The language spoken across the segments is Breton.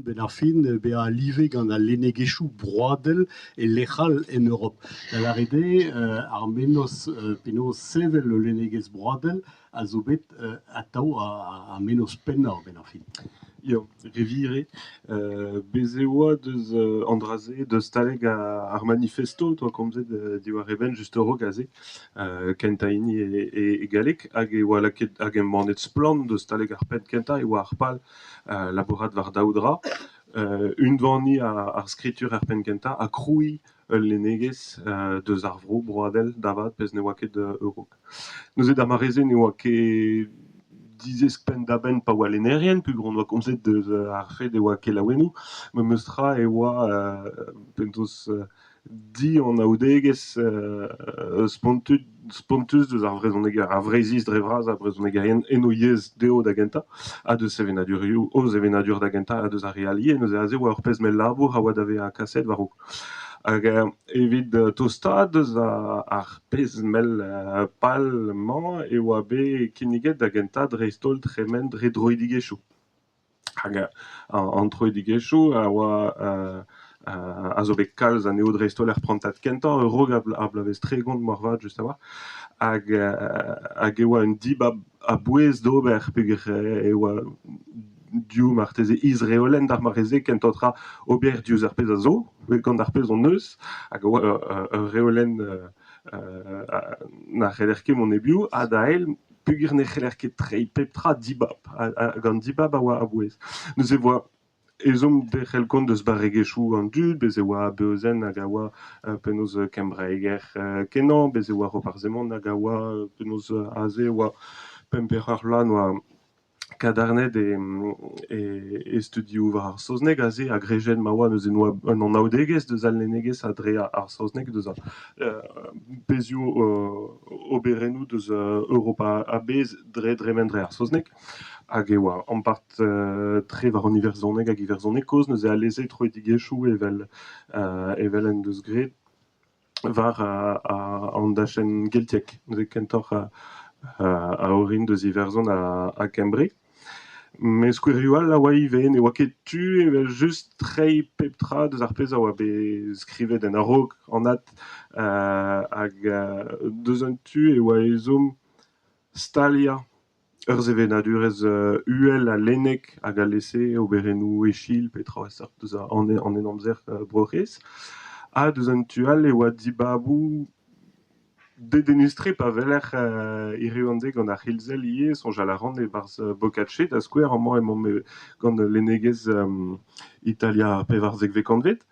'Benn ar fin bezañ a-live gant al lennegezhioù broadel e lec'h all en Europ. Da lâret eo ar mennozh penaos sevel ul lennegezh broadel a zo bet atav ar mennozh pennañ 'benn ar fin. Ya, re wir eo. Bez' e oa deus an dra-se deus talek ar manifesto 'toa komzet diwar e benn just a-raok aze, kentañ hini e galleg hag e oa lakaet hag embannet splann deus talek ar penn kentañ e oa ar pal labourat war daou dra, unvaniñ ar skritur er penn kentañ ha krouiñ ul lennegezh deus ar vro broadel da vat pezh ne oa ket a-raok. Neuze d'ar mare-se ne oa ket dizesk penn-da-benn pa oa lennerien peogwir hon doa komzet deus ar fed e oa kelaouennoù. Memes tra e oa penaos dianaoudegezh spontus spontus deus ar vrezhoneger, ar Vreizhiz dre vras, ar brezhonegerien en o yezh dezho da gentañ ha deus sevenadurioù o sevenadur da gentañ ha deus ar re all ivez. Neuze aze e oa ur pezh mell labour a oa da vezañ kaset war-raok. Hag evit tostaat deus ar pezh mell pal-mañ e oa bet kinniget da gentañ dreist-holl tremen dre droidigezhioù. Hag an troidigezhioù a oa a zo bet kalz anezho dreist-holl er prantad kentañ a-raok ar bloavezh 30 moarvat just a-walc'h. Hag hag e oa un dibab a-bouez d'ober peogwir e oa div marteze isreolenn d'ar mare-se kentañ tra ober diouzh ar pezh a zo gant ar pezh hon eus hag a oa ur reolenn na c'heller ket mont hebiou ha da eil peogwir ne c'heller ket treiñ pep tra dibab hag an dibab a oa a-bouez. Neuze e oa ezhomm derc'hel kont eus barregezhioù an dud, bez' e oa Abeozen hag a oa penaos kembraeger kenañ, bez' e oa Roparz Hemon hag a oa penaos aze e oa pemp pe c'hwec'h vloaz 'noa kadarnet e studioù war ar saozneg aze ha grejet ma oa neuze 'noa un anaoudegezh deus al lennegezh ha dre ar saozneg deus ar pezhioù oberennoù deus Europa a-bezh dre dremen dre ar saozneg hag e oa ampart tre war an iwerzhoneg hag iwerzhoneg kozh neuze alese troidigezhioù evel evel en deus graet war an dachenn geltiek neuze kentoc'h a orin deus Iwerzhon ha Kembre. Met skouerioù all a oa ivez, ne oa ket tu evel-just treiñ pep tra deus ar pezh a oa bet skrivet en a-raok, anat. Hag deus un tu e oa ezhomm staliañ ur sevenadurezh uhel ha lennek hag alese oberennoù Eschyle pe traoù a seurt deus an Henamzer Bro-C'hres. Ha deus un tu all e oa dibaboù Dedennus-tre pa weler hiriv an deiz gant ar c'hilzell ivez, soñjal a ran e-barzh Bocacce da skouer, amañ emaomp gant lennegezh Italia ar pevarzekvet kantved.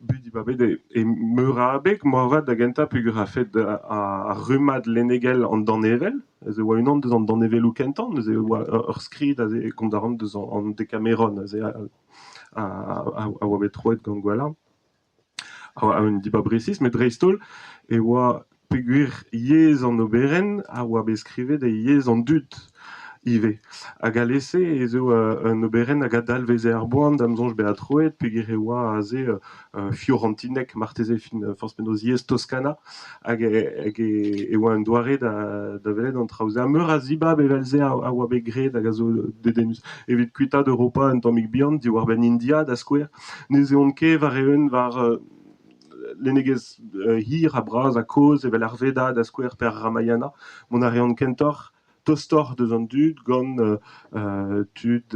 Bet dibabet e meur a abeg moarvat da gentañ peogwir a-fet ar rummad lennegel an danevell, ez e oa unan deus an danevelloù kentañ, neuze e oa ur skrid aze e kont a ran deus an Decameron aze a oa bet troet gant Gwalarn. Un dibab resis, met dreist-holl e oa peogwir yezh an oberenn a oa bet skrivet e yezh an dud ivez. Hag alese ez eo un oberenn hag a dalveze ar boan da'm soñj bezañ troet peogwir e oa aze fiorentineg marteze fin forzh penaos yezh Toskana hag hag e oa un doare da da welet an traoù-se. Ha meur a zibab evel-se a oa bet graet hag a zo dedennus. Evit kuitaat Europa un tammig bihan diwar-benn India da skouer N'ez eont ket war-eeun war lennegezh hir ha bras ha kozh evel ar Veda da skouer pe ar Ramayana. Mont a reont kentoc'h tostoc'h deus an dud gant tud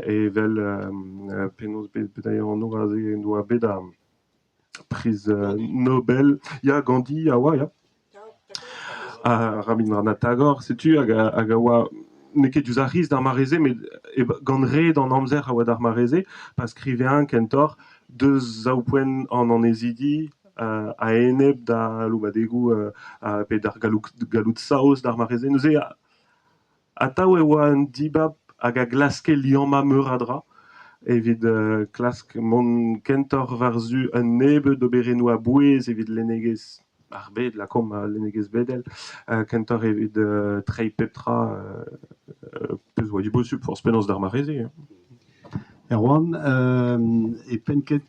evel penaos bet anv aze en doa bet ar priz Nobel. Ya, Gandhi a oa, ya. Ha Rabindranath Tagore, setu, hag hag a oa n'eo ket diouzh ar c'hiz d'ar mare-se, met gant red an amzer a oa d'ar mare-se, pa skrive-eñ kentoc'h deus sav-poent an annezidi a-enep da aloubadegoù pe d'ar galloud saoz d'ar mare-se. Neuze atav e oa un dibab hag a glaske liammañ meur a dra evit klask mont kentoc'h war-zu un nebeud oberennoù a-bouez evit lennegezh ar bed, lakaomp al lennegezh bedel, kentoc'h evit treiñ pep tra pezh 'oa dibosupl forzh penaos d'ar mare-se. Erwan, e penn kentañ